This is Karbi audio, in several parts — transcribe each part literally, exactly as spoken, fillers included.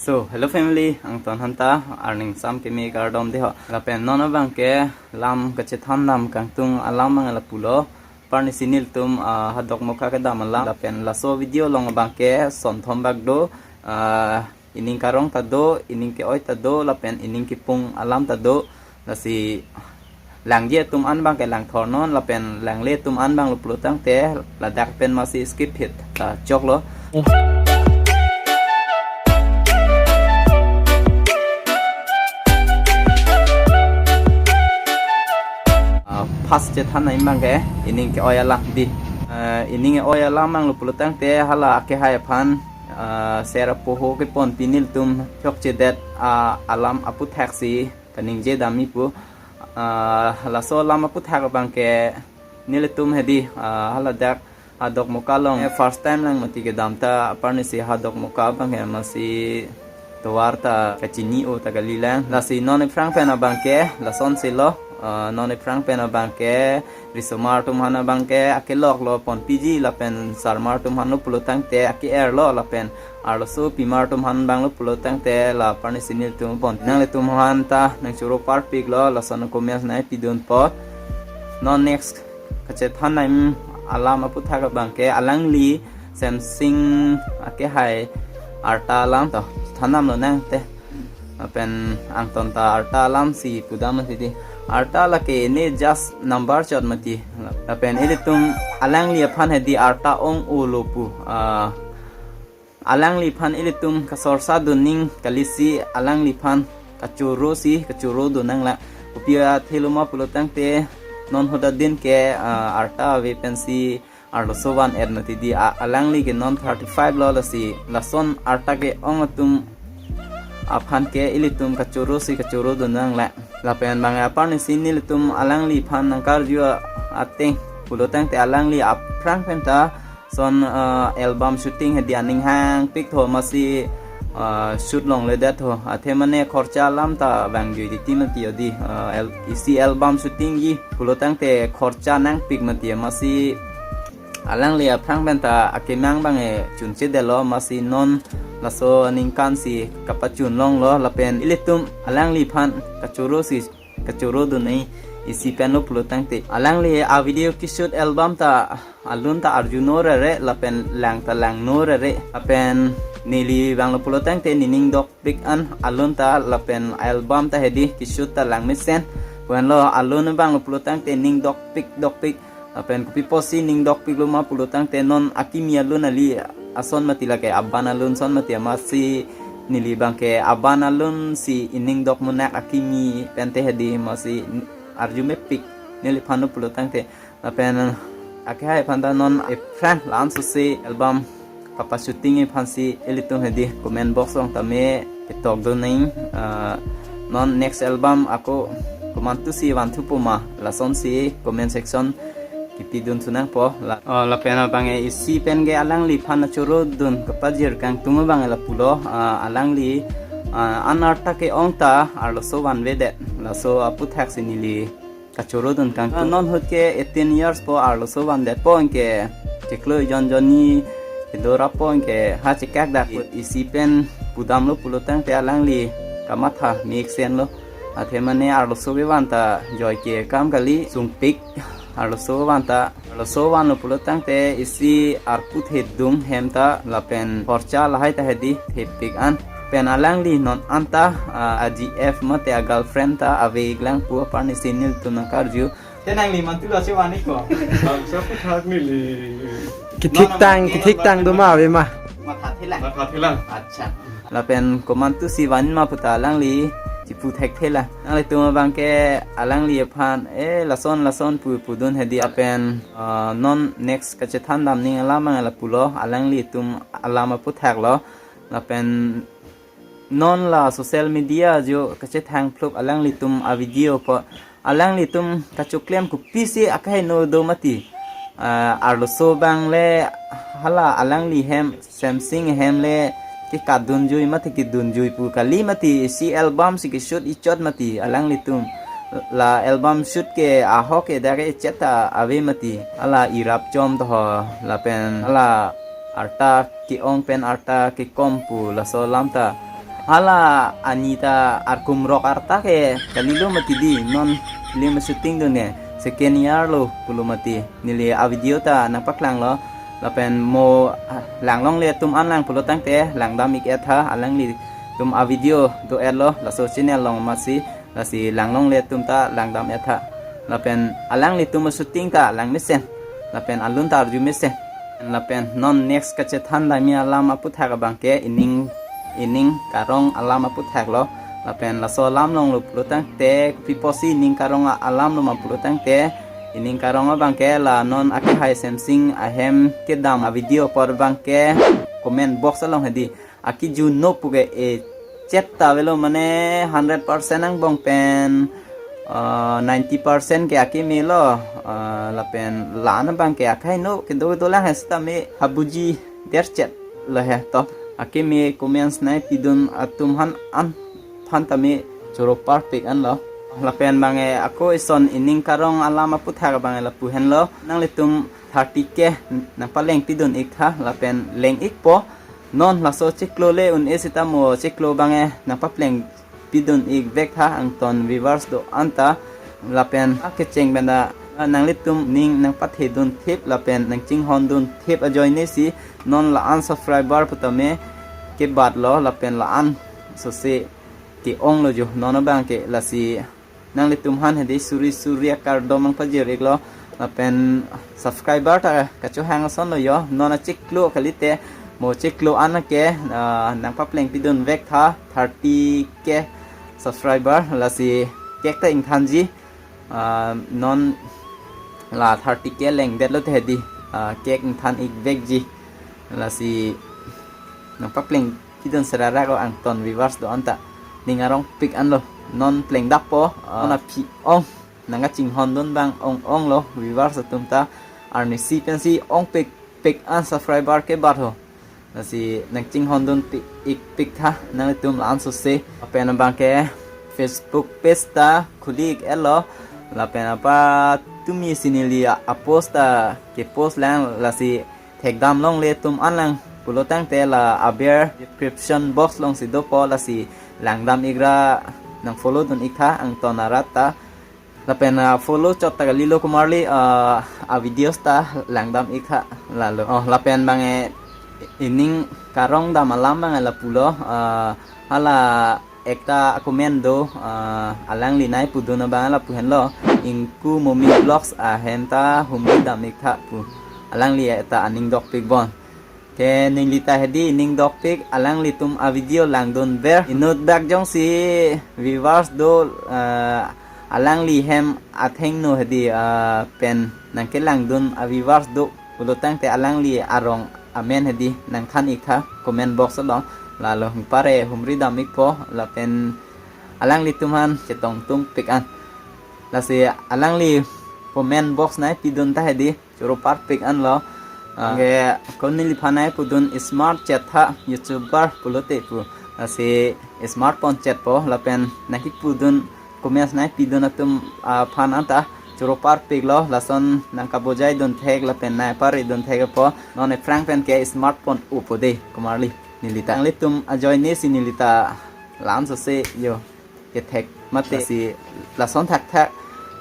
So, hello family, angton hanta, arning sam keme kardom deho. Lapen non abangke lam kachethan dam kangtung alam abang lapulo. Aparni si nelitum, ah, ha Dokmoka kedam alam. Lapen laso video along abangke sonthom bak do, ah, ining karong ta do, ining ke-oi ta do, lapen ining kepung alam ta do. Lasi langje atum an abangke langthor non, lapen langle atum an abang lo pulo tangte, ladak pen masi skip hit ta choklo. Ah, first chethan na abangke ining ke-oi alam di. Ah, ining ke-oi alam abang lo pulo tangte hala akehai aphan, ah, ser apoho keponpi nelitum chokchedet, ah, alam aputhak si kaningje dam-i pu. Ah, laso alam aputhak abangke nelitum hedi, ah, haladak ha Dokmoka along, eh, first time lang mati kedam ta aparni si ha Dokmoka abangke masi tovar ta kachini-o ta kalilang. Lasi non aphrang pen abangke lasonsi lo, ah, non aphrang pen abangke risomar atum aphan abangke akelok lo ponpiji, lapen sarmar atum aphan lo pulo tangte ake-er lo, lapen arlosopimar atum aphan abang lo pulo tangte la aparni si nelitum pon. Nanglitum aphan ta nangchoro parpik lo, lason comments nangpidun po. Non next kachethan dam alam aputhak abangke alangli Semsing akehai arta alam to than dam lonang te. Lapen angton ta arta alam si pudam mati di. Arta lake ne just number chot mati. Lapen ilitum alangli aphan hedi arta ong-o lo pu. Ah, alangli aphan ilitum kasorsa dun ning kali si alangli aphan kachoro si kachoro dun nanglang. Kopi athe lo ma pulo tangte non hadak din ke, ah, arta ave pensi arloso van-et mati di. A-, alangli ke non thirty-five lo, lasi lason arta ke-ong atum aphan ke ilitum kachoro si kachoro dun nanglang. Lapen abang aparni si nelitum alangli aphan nangkarju ateng pulo tangte alangli aphrang pen ta son, ah, album shooting hedi aning hangpik tho masi, ah, shoot longledet tho. Athe mane khorcha alam ta vangjui titi mati odi, ah, al-, isi album shooting ji pulo tangte khorcha nangpik mati masi alangli aphrang pen ta akemang abang e chunchedetlo masi non laso aningkan si kapachun longlo lapen ilitum alangli aphan kachoro si kachoro dun-i isi pen lo pulo tangte. Alangli a-video keshoot album ta alun ta arjuno rere lapen lang ta langno rere. Lapen neli abang lo pulo tangte nening dokpik an alun ta lapen album ta hedi keshoot ta langmesen. Pu-an lo alun abang lo pulo tangte ning dokpik dokpik. Lapen kopi apotsi ning dokpik lo ma pulo tangte non akimi alun kali ason mati lake aban alun ason mati masi neli abangke aban alun si ining dok munak akimi pen te hedi masi arju mepik neliphan lo pulo tangte. Lapen akehai aphan ta non aphrang la-an sose album kapashooting aphan si ilitum hedi comment box along tame ketok dun ning, ah, non next album ako komantu si vanthu puma lason si comment section kipidun thu nangpo. La, ah, lapen abang e isi pen ke alangliphan choro dun kapajir kangtung abang e lapulo, ah, alangli, ah, an arta ke-ong ta arloso vanvedet, laso aputhak si neli kachoro dun kangtung. Ah, non ahut ke eighteen years po arloso vandet po anke chiklo jon jonni kedo rap po anke ha chekak dak isi pen pudam lo pulo tangte alangli kamatha mesen lo. Athe mane arloso kevan ta joike kam kali sungpik arloso kevan ta. Arloso van lo pulo tangte isi arpu thedung hem ta lapen khorcha lahai ta hedi thepik an. Pen alangli non anta, ah, a G F mate a girlfriend ta ave iklang pu aparni si nelitum nangkarju. Te nangli mantu lo chevan-ik ko? Bangso aputhak neli. Kithik tang, non kithik tang do ma ave ma? Matha thelang. Matha thelang. Accha. Lapen komantu si van ma puta alangli chipu thekthelang. Nanglitum abangke alangliphan, eh, lason lason pu pudun hedi apen, ah, non next kachethan dam ning alam abang lapulo, alanglitum alam aputhak lo. Lapen non la social media jo kachethang phlup alanglitum a video po. Alanglitum kachoklem kopisi akai no do mati. Ah, arloso abang le hala alangli hem Semsing hem le kekadunjui mati kedunjui pu kali mati isi album si keshoot ichot mati alanglitum. La album shoot ke ahok ke dak echet ta ave mati. Ala irap chom toho lapen ala arta ke-ong pen arta kekom pu laso alam ta Hala ani ta arkum rok arta ke kalilo mati di, non film shooting dun ke second year lo pulo mati. Neli a video ta nangpaklang lo, lapen mo, ah, langlongle atum an lang pulo tangte langdam ik-et tha, alanglitum a video do-et lo laso channel along masi, lasi langlongle atum ta langdam-et tha. Lapen alanglitum shooting ta lang mesen, lapen alun ta arju mesen. Lapen non next kachethan dami alam aputhak abang ke ining, ining karong alam aputhak lo. Lapen laso alam along lo pulo tangte, kopi pusi ining karong a-, alam lo ma pulo tangte, ining karong abang ke la non akehai Semsing ahem kedam a video apor abang ke comment box along hedi akiju no pu ke e chet ta avelo, mane hundred percent angbong pen, ah, ninety percent ke akeme lo, ah, lapen la-an abang ke akhai no kedo kedo lang he sitame habuji der chet lo he to. Akeme comments nai pidun atum han an phan tame choro parpik an lo. Lapen abang ke ako ison ining karong alam aputhak abang ke lapu henlo. Nanglitum thirty K nangpaleng pidun ik tha, lapen leng ikpo. Non laso chiklo le un-e sitamo chiklo abang ke nangpapleng pidun ik vek tha angton viewers do-an ta. Lapen akecheng pen ta nanglitum ning nangpathedun thip lapen nangchinghondun thip ajoine si non la-an subscriber putame kebat lo, lapen la-an sose ke-ong lo jo non abang ke. Lasi nanglitum han hedi suri suri akardom nangpajir ik lo, lapen subscriber ta kachohang ason lo jo, non achiklo kalite mo chiklo an ke, ah, nangpapleng pidun vek tha thirty K subscriber, lasi cake ta ingthanji. Ah, non la thirty K lengdet lote hedi, ah, cake ingthan ik vekji. Lasi nangpapleng pidun serarak o angton viewers do-an ta ning arongpik an lo. Non plengdappo, ah, non aphi ong nangkachinghondun abang ong ong lo viewers atum ta, arnisi pensi ongpik pik an subscriber kebat ho. Lasi nangchinghondun pi-, ik pik tha nanglitum la-an sose. Lapen abang ke Facebook page ta khuli ik-et lo. Lapen apatumi si neli a-post ta kepost lang, lasi thekdam longle atum an lang pulo tangte la aber description box along si dopo, lasi langdam ikra nangfollow dun ik tha angton arat ta. Lapen, ah, follow chot ta kalilo komarli, ah, a videos ta langdam ik tha lalo. Oh, lapen abang ke ining karong dam alam abang ke lapulo, ah, hala ekta comment do, ah, alangli nai pudun abang ke lapu henlo, Ingku Momi Vlogs ahem ta humri dam ik tha pu. Alangli ta aning dokpik bon. Ke neli ta hedi ning dokpik, alanglitum a video langdun ver. Inut dak jongsi viewers do, ah, alangli hem athengno hedi, ah, pen nangkelangdun a viewers do pulo tangte alangli arong amen hedi nangthan ik tha comment box along. Lalo hingpare humri dam ikpo lapen alanglitum han chetongtung pik an. Lasi alangli comment box nai pidun ta hedi choro parpik an lo. Ah, ke ko neliphan nai pudun Smart Chet tha YouTuber pulote pu. Lasi smartphone chetpo lapen nangkipudun comments nai pidun atum, ah, aphan anta choro parpik lo, lason nangkabojai dun thek lapen nai pare dun thek po. Non aphrang pen ke smartphone upo de komarli neli ta. Nanglitum ajoine si neli ta la-an sose jo kethek mate si lason thakthak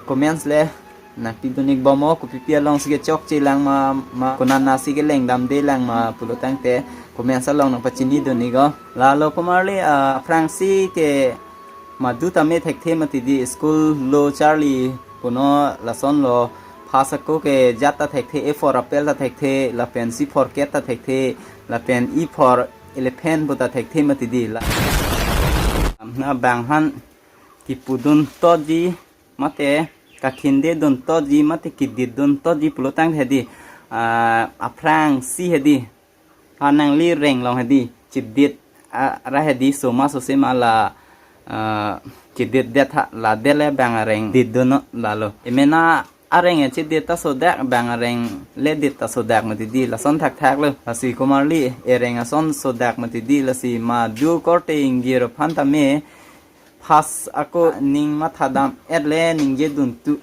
comments le nangpidun ik bom o, kopipi along si kechokche lang ma, ma konatna si kelengdamde lang ma pulo tangte comments along nangpachini dun ik o. Lalo komarli, ah, aphrangsi ke madu tame thekthe mati di, school lo charli puno lason lo, first ako ke jat ta thekthe, A for apple ta thekthe, lapen C for cat ta thekthe, lapen E for elephant pu ta thekthe mati di la. Na abang han kipudun toji mate kakhinde dun toji mate kidit dun toji pulo tang hedi, ah, aphrangsi hedi, ha nangli reng along hedi chidit, ah, ra hedi soma sose ma la, ah, chidit det ha, la det le abang areng dit dun no lalo. Emena areng e chidit ta sodak, abang areng le dit ta sodak mati di, lason thakthak lo. Lasi komarli ereng ason sodak mati di, lasi madu korte ingjir aphan tame first ako ning mathadam et le ningje dun tu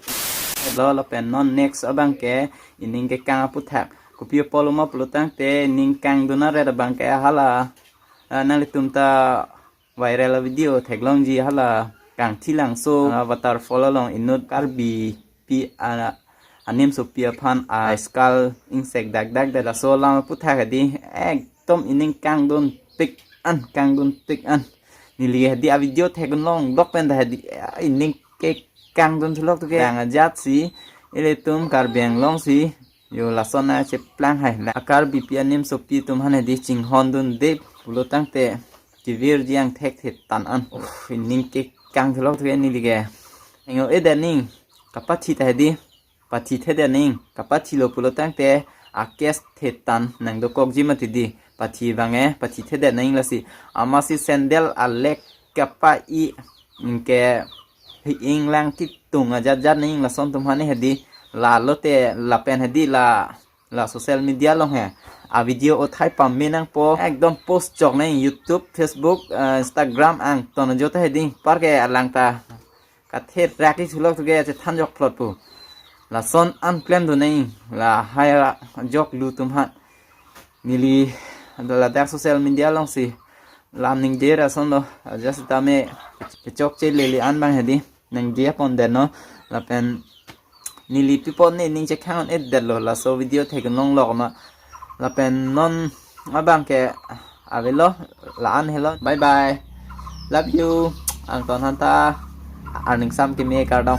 et lo, lapen non next abang ke ining kekang aputhak. Kopi apotlo ma pulo tangte ning kangdun aret abang ke hala, ah, nanglitum ta Viral a video theklongji hala Kangthilangso, ah, waterfall along inut Karbipi a, animsopi aphan a skal ingsek dakdak det, laso alam aputhak hedi ekdom ining kangdunpik an, kangdunpik an. Neli hedi a video theklong dok pen ta hedi, ah, ining ke kangdun thulok tu ke. Kang ajat si ilitum Karbi Anglong si yo lason a cheplang hai la Karbipi animsopi atum aphan hedi chinghondunde pulo tangte kevirji angthek thetan an. Uh, ining ke kang thulok tu ke neli ke. Engo e daning kapathi ta hedi, pathi the daning, kapathilo pulo tangte a case thetan nangdokokji mati di. Pathi bang e, pathi the daning lasi. Amatsi sandal alek kapa-i, anke hi-ing lang titung ajat jat ning lason atum aphan hedi. Lalo te lapen hedi la, la social media along he a video uthai pame nangpo, ekdom post chok nang YouTube, Facebook, eh, Instagram angton ajote hedi. Par ke alang ta katherak-i thulok tu ke chethan jok phlot pu. Lason an klemdun nang, lahai ajok lu atum aphan. Neli ladak social media along si lam ningje ra ason lo, ajat sitame kechokche lele an bang hedi ningje pon det no. Lapen neli pi apot ne ning chekhang-un-edet lo, laso video theklong lok ma. Lapen non abang ke avelo, la-an helo. Bye bye. Love you. Angton aphan ta arningsam keme, kardom.